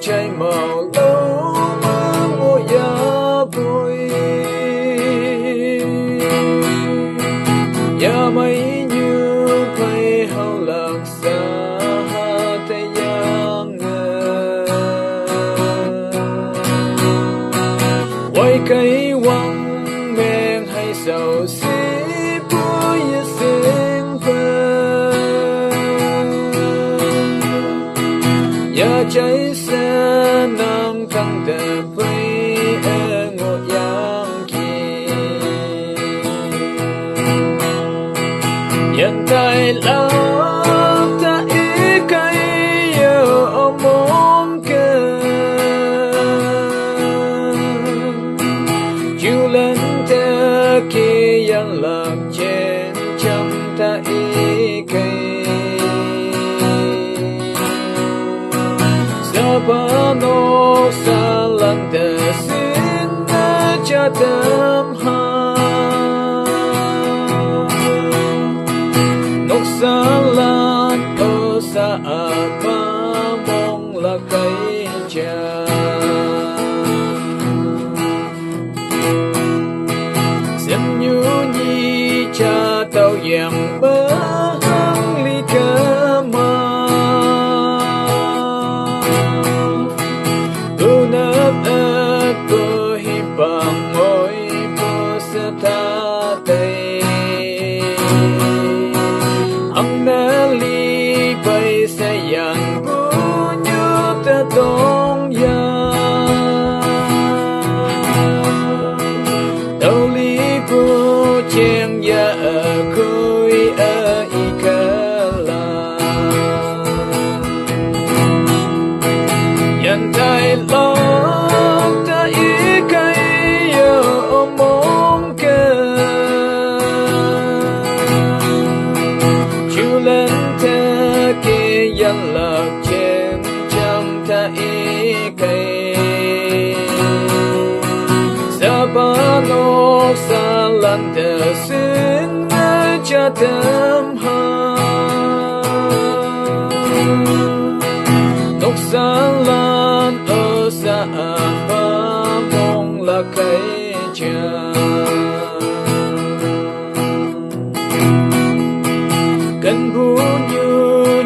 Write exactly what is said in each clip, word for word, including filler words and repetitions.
Chai mau lo mang mo ya bui. Ya mai nyu pai hau lak sa ha te yang. Wai kai wang meng hai sau si pu ya sing pen. Ya chai sa nang kang da pai e ngo yang ki. Yan tai lau ta i kai yo mong ke. Ju len te ki yan lak chen cham ta i kai. Sa pa nok sa lan te sin na cha tam ha. Nok sa lan o sa a pa mong la kai cha. Sem nyu ni cha tau yang ba hang li ka ma. Tu na a ko hi pa ngoi ko sa ta te. Ang na li bai sa yang bu nyu ta dong ya. Tau li bu cheng ya a kui a i ka la. Yan tai lok ta i kai yo mong ke. Ju len te ki yan lak chen cham ta i kai. Sa pa nok sa lan te sin na cha tam ha. Nok sa lan o sa a pa mong la kai cha. Kan bu nyu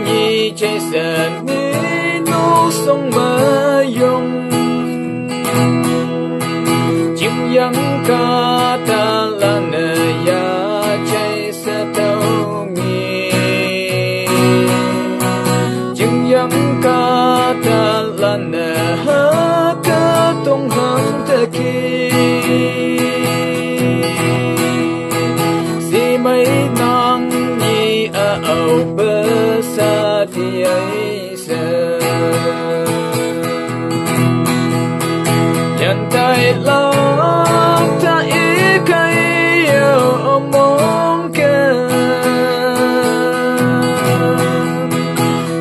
ni chai sa ni no song ma yong. Jing yang ka ta la na ya chai sa tau ngi. Jing yang ka ta la na ha ka tong hang ta ki. Si mai nang ni a au ba sa ti ai sa. Yan tai lak ta i kai yo mong ke.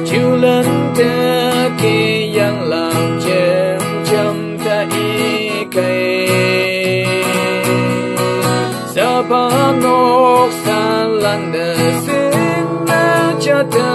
Ju len te ki yan lak chen cham ta i kai. Sa pa nok sa lan de sin na cha ta.